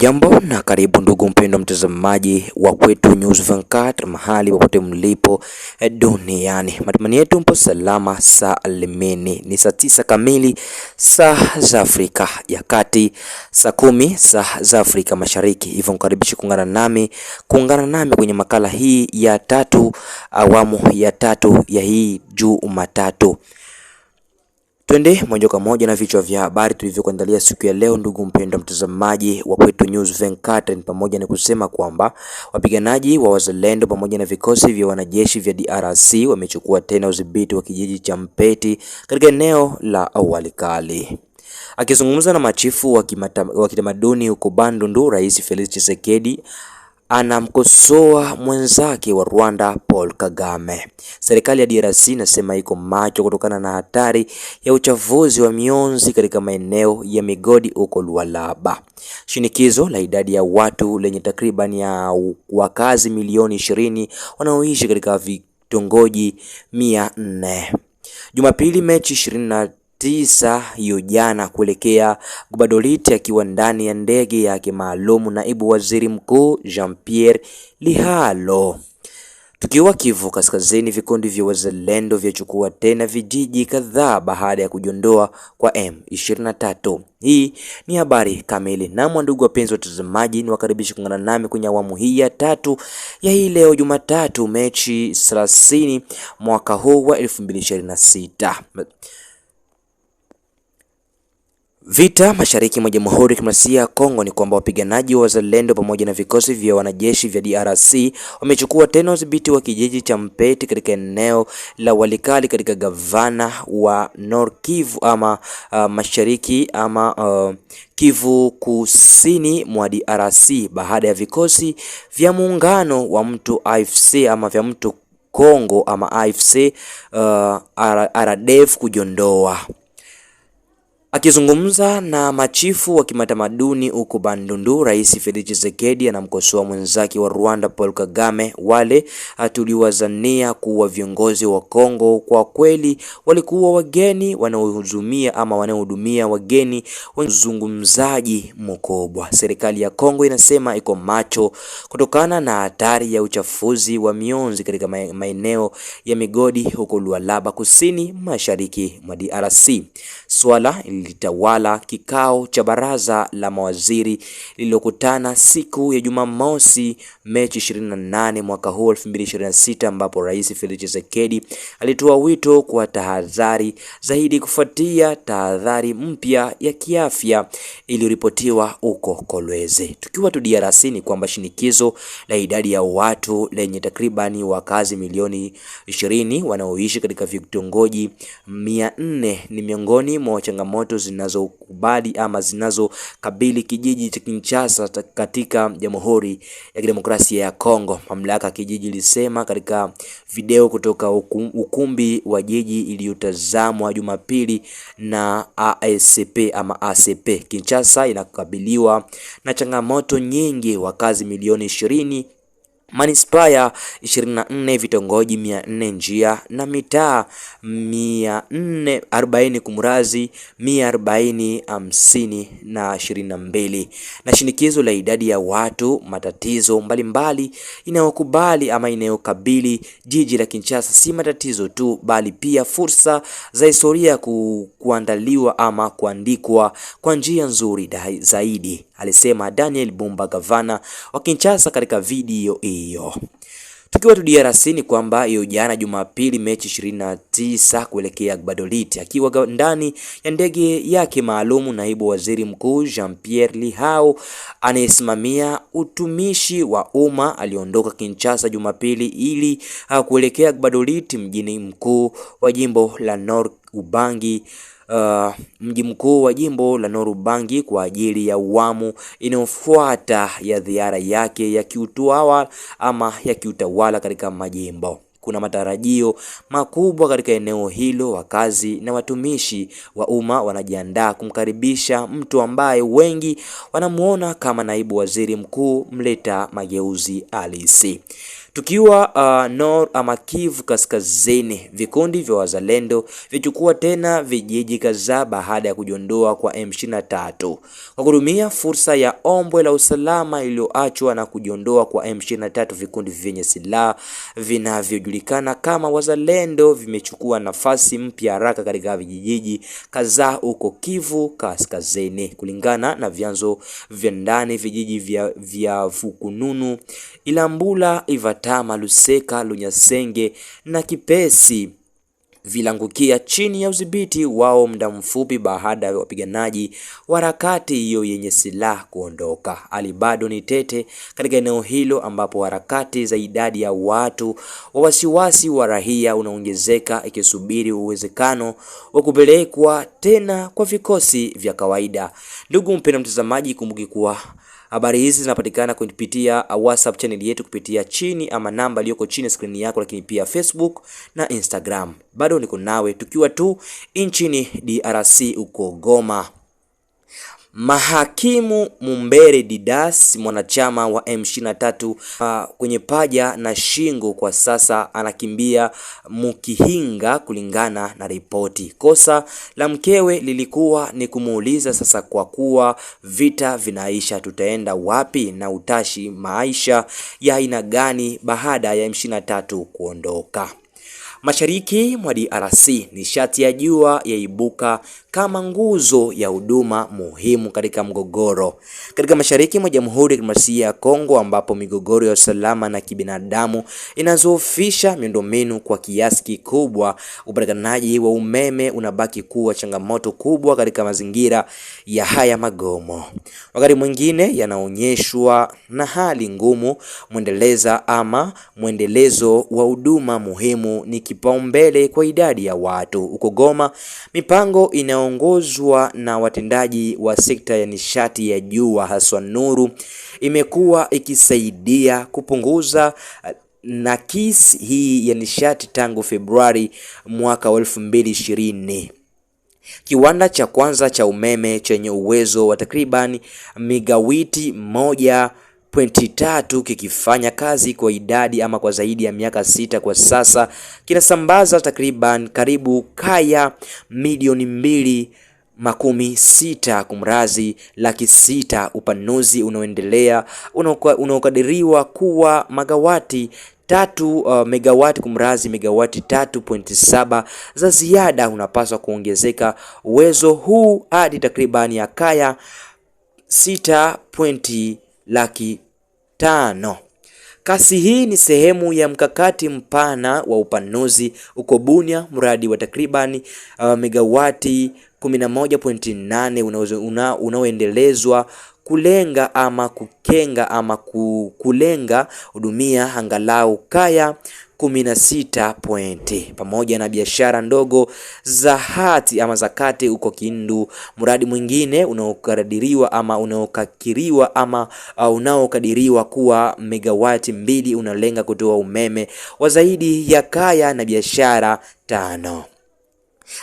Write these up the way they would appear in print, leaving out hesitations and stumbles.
Hujambo na karibu ndugu mpendwa mtazamaji wa Kwetu News Vanguard, mahali popote mlipo duniani. Matumaini yetu mpo salama salimini. Ni saa 9 kamili saa za Afrika ya Kati, saa 10 saa za Afrika Mashariki. Hivyo nikukaribisha kuungana nami kwenye makala hii ya tatu, awamu ya tatu ya hii Jumatatu. Twende moja kwa moja na vichwa vya habari tulivyokuandalia siku ya leo, ndugu mpendwa mtazamaji wa Kwetu News Vanguard, pamoja na kusema kwamba wapiganaji wa Wazalendo pamoja na vikosi vya wanajeshi vya DRC wamechukua tena udhibiti wa kijiji cha Mpeti katika eneo la Walikale. Akizungumza na machifu wa kitamaduni huko Bandundu, Rais Felix Tshisekedi anamkosoa mwenzake wa Rwanda Paul Kagame. Serikali ya DRC inasema iko macho kutokana na hatari ya uchafuzi wa mionzi katika maeneo ya migodi huko Lualaba. Shinikizo la idadi ya watu lenye takriban ya wakazi milioni 20 wanaoishi katika vitongoji 400. Jumapili Mechi 29 hiyo jana kuelekea Gbadolite akiwa ndani ya ndege yake maalumu naibu waziri mkuu Jean-Pierre Lihalo. Tukiwa Kivu Kaskazini, vikundi vya wazalendo vyachukua tena vijiji kadhaa baada ya kujiondoa kwa M23. Hii ni habari kamili. Naam, ndugu wapenzi watazamaji, niwakaribisha kuungana nami kwenye awamu hii ya tatu ya hii leo Jumatatu Mechi 30 mwaka huu wa 2026. Vita mashariki mwa Jamhuri ya Kidemokrasia ya Kongo ni kwamba wapiganaji wa Wazalendo pamoja na vikosi vya wanajeshi vya DRC wamechukua tena udhibiti wa kijiji cha Mpeti katika eneo la Walikale katika gavana wa Nord Kivu ama mashariki ama Kivu kusini mwa DRC baada ya vikosi vya muungano wa mtu AFC ama vya mtu Kongo ama AFC RDF kujiondoa. Akizungumza na machifu wa kimatamaduni huko Bandundu, Rais Felix Tshisekedi anamkosoa mwenzake wa Rwanda Paul Kagame. Wale tuliwazania kuwa viongozi wa Kongo kwa kweli walikuwa wageni wanaohudumia ama wanaohudumia wageni, wazungumzaji mkubwa. Serikali ya Kongo inasema iko macho kutokana na hatari ya uchafuzi wa mionzi katika maeneo ya migodi huko Lualaba kusini mashariki mwa DRC. Swala litawala kikao cha baraza la mawaziri lililokutana siku ya Jumamosi Mechi 28 mwaka huu 2026, ambapo Rais Felix Tshisekedi alitoa wito kwa tahadhari zaidi kufuatia tahadhari mpya ya kiafya iliyoripotiwa huko Kolwezi. Tukiwa tu DRC ni kwamba shinikizo la idadi ya watu lenye takribani wakazi milioni 20 wanaoishi katika vitongoji 400 ni miongoni mwa changamoto zinazokubali ama zinazokabili kijiji cha Kinshasa katika Jamhuri ya Kidemokrasia ya Kongo. Mamlaka ya kijiji ilisema katika video kutoka ukumbi wa jiji iliyotazamwa Jumapili na ASP ama ACP. Kinshasa inakabiliwa na changamoto nyingi, wakazi milioni 20, manispaa ya 24, vitongoji 400, njia na mitaa 440, kumrazi 140, 50 na 22, na shinikizo la idadi ya watu, matatizo mbalimbali inayokubali ama inayokabili jiji la Kinshasa si matatizo tu, bali pia fursa za historia kuandaliwa ama kuandikwa kwa njia nzuri zaidi, alisema Daniel Bumba, gavana wa Kinshasa katika video hiyo. Tukiwa tu DRC ni kwamba hiyo jana Jumapili Mechi 29 kuelekea Gbadolite, akiwa ndani ya ndege yake maalumu, naibu waziri mkuu Jean-Pierre Lihau anayesimamia utumishi wa umma aliondoka Kinshasa Jumapili ili kuelekea Gbadolite, mjini mkuu wa jimbo la Nord Ubangi. Mji mkuu wa jimbo la Nord Ubangi kwa ajili ya awamu inayofuata ya ziara yake ya kiutawala ama ya kiutawala katika majimbo. Kuna matarajio makubwa katika eneo hilo. Wakazi na watumishi wa umma wanajiandaa kumkaribisha mtu ambaye wengi wanamuona kama naibu waziri mkuu mleta mageuzi halisi. Tukiwa Nord ama Kivu Kaskazini, vikundi vya wazalendo vichukua tena vijiji kadhaa baada ya kujiondoa kwa M23 kwa kutumia fursa ya ombwe la usalama iliyoachwa na kujiondoa kwa M23. Vikundi vyenye silaha vinavyojulikana kama wazalendo vimechukua nafasi mpya haraka katika vijiji kadhaa huko Kivu Kaskazini. Kulingana na vyanzo vya ndani, vijiji vya Fukununu, Ilambula, Ivatama, Luseka, Lunyasenge na Kipesi vilangukia chini ya udhibiti wao muda mfupi baada ya wapiganaji wa harakati hiyo yenye silaha kuondoka. Hali bado ni tete katika eneo hilo ambapo harakati za idadi ya watu wa wasiwasi wa raia unaongezeka ikisubiri uwezekano wa kupelekwa tena kwa vikosi vya kawaida. Ndugu mpendwa mtazamaji, kumbuki kuwa habari hizi zinapatikana kupitia WhatsApp channel yetu kupitia chini ama namba iliyoko chini ya skrini yako, lakini pia Facebook na Instagram. Bado niko nawe tukiwa tu nchini DRC huko Goma. Mahakimu Mumbere Didas, mwanachama wa M23 kwenye paja na shingo, kwa sasa anakimbia Mukihinga kulingana na ripoti. Kosa la mkewe lilikuwa ni kumuuliza, sasa kwa kuwa vita vinaisha, tutaenda wapi na utashi maisha ya aina gani baada ya M23 kuondoka? Mashariki mwa DRC, nishati ya jua yaibuka kama nguzo ya huduma muhimu katika mgogoro. Katika mashariki mwa Jamhuri ya Kidemokrasia ya Kongo ambapo migogoro ya usalama na kibinadamu inazoofisha miundombinu kwa kiasi kikubwa, upatikanaji wa umeme unabaki kuwa changamoto kubwa katika mazingira ya haya magomo. Wakati mwingine yanaonyeshwa na hali ngumu, mwendeleza ama mwendelezo wa huduma muhimu ni kipaumbele kwa idadi ya watu. Huko Goma, mipango inaongozwa na watendaji wa sekta ya nishati ya jua haswa Nuru imekuwa ikisaidia kupunguza nakisi hii ya nishati tangu Februari mwaka wa 2020. Kiwanda cha kwanza cha umeme chenye uwezo wa takriban megawati 1.3 kikifanya kazi kwa idadi ama kwa zaidi ya miaka 6 kwa sasa, kinasambaza takriban karibu kaya milioni 260 kumrazi 600,000. Upanuzi unaoendelea unaokadiriwa kuwa megawati 3 megawati kumrazi megawati 3.7 za ziada unapaswa kuongezeka uwezo huu hadi takribani ya kaya 6.5 lakh. Kasi hii ni sehemu ya mkakati mpana wa upanuzi uko Bunia, mradi wa takribani megawati 11.8 unaoendelezwa kulenga ama kukenga ama kulenga hudumia angalau kaya 16 pointi pamoja na biashara ndogo za hati ama za kati huko Kindu. Mradi mwingine unaokadiriwa ama unaokakiriwa ama unaokadiriwa kuwa megawati 2 unalenga kutoa umeme wa zaidi ya kaya na biashara 5.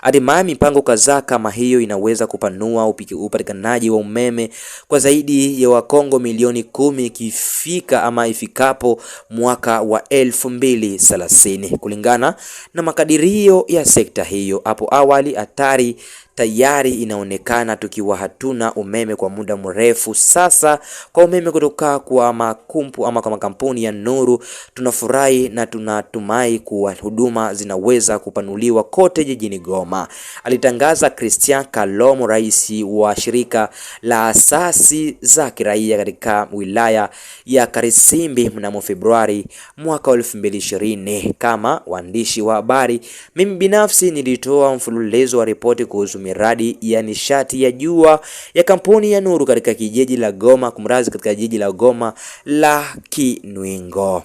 Hatimaye mipango kadhaa kama hiyo inaweza kupanua upatikanaji wa umeme kwa zaidi ya Wakongo milioni 10 ikifika ama ifikapo mwaka wa 2030 kulingana na makadirio ya sekta hiyo. Hapo awali hatari tayari inaonekana tukiwa hatuna umeme kwa muda mrefu sasa. Kwa umeme kutoka kwa makumpu ama kwa makampuni ya Nuru, tunafurahi na tunatumai kuwa huduma zinaweza kupanuliwa kote jijini Goma, alitangaza Christian Kalomo, rais wa shirika la asasi za kiraia katika wilaya ya Karisimbi mnamo Februari mwaka 2020. Kama waandishi wa habari, mimi binafsi nilitoa mfululizo wa ripoti kuhusu miradi ya nishati ya jua ya kampuni ya Nuru katika kijiji la Goma, kumrazi katika jiji la Goma la Kinwingo.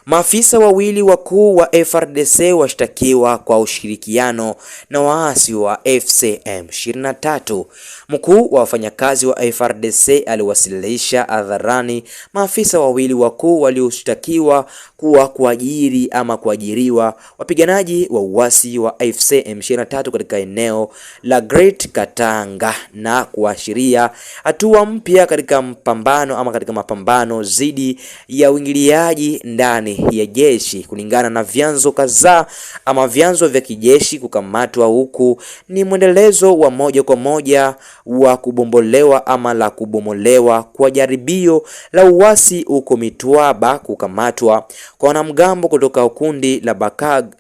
Maafisa wawili wakuu wa FARDC washtakiwa kwa ushirikiano na waasi wa AFC M23. Mkuu wa wafanyakazi wa FARDC aliwasilisha hadharani maafisa wawili wakuu walioshtakiwa kuwa kuajiri ama kuajiriwa wapiganaji wa uasi wa AFC M23 katika eneo la Great Katanga na kuashiria hatua mpya katika mpambano ama katika mapambano dhidi ya uingiliaji ndani ya jeshi. Kulingana na vyanzo kadhaa ama vyanzo vya kijeshi, kukamatwa huku ni mwendelezo wa moja kwa moja wa kubombolewa ama la kubomolewa kwa jaribio la uasi huko Mitwaba, kukamatwa kwa wanamgambo kutoka kundi la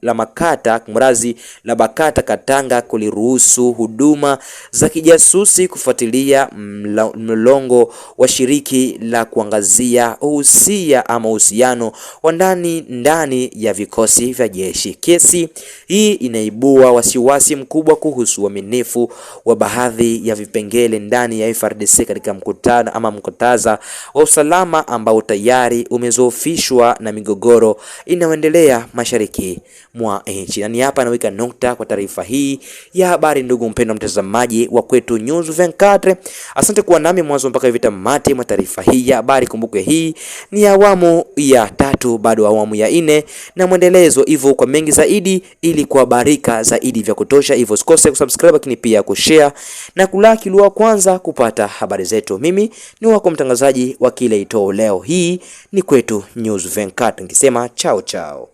la Makata mrazi la Bakata Katanga kuliruhusu huduma za kijasusi kufuatilia mlolongo wa shiriki la kuangazia uhusia ama uhusiano wa ndani ndani ya vikosi vya jeshi. Kesi hii inaibua wasiwasi mkubwa kuhusu uaminifu wa baadhi ya vipengele ndani ya FARDC katika mkutano ama mkutaza wa usalama ambao tayari umezoofishwa na migogoro inayoendelea mashariki mwa nchi. Na ni hapa naweka nukta kwa taarifa hii ya habari, ndugu mpendwa mtazamaji wa Kwetu News 24. Asante kuwa nami mwanzo mpaka hivi tamati mwa taarifa hii ya habari. Kumbuke hii ni awamu ya tatu, bado awamu ya nne na mwendelezo hivyo, kwa mengi zaidi ili kuhabarika zaidi vya kutosha, hivyo usikose kusubscribe, lakini pia kushare na kulike ili kwanza kupata habari zetu. Mimi ni wako mtangazaji wa kile itoo leo, hii ni Kwetu News 24, nikisema chao chao.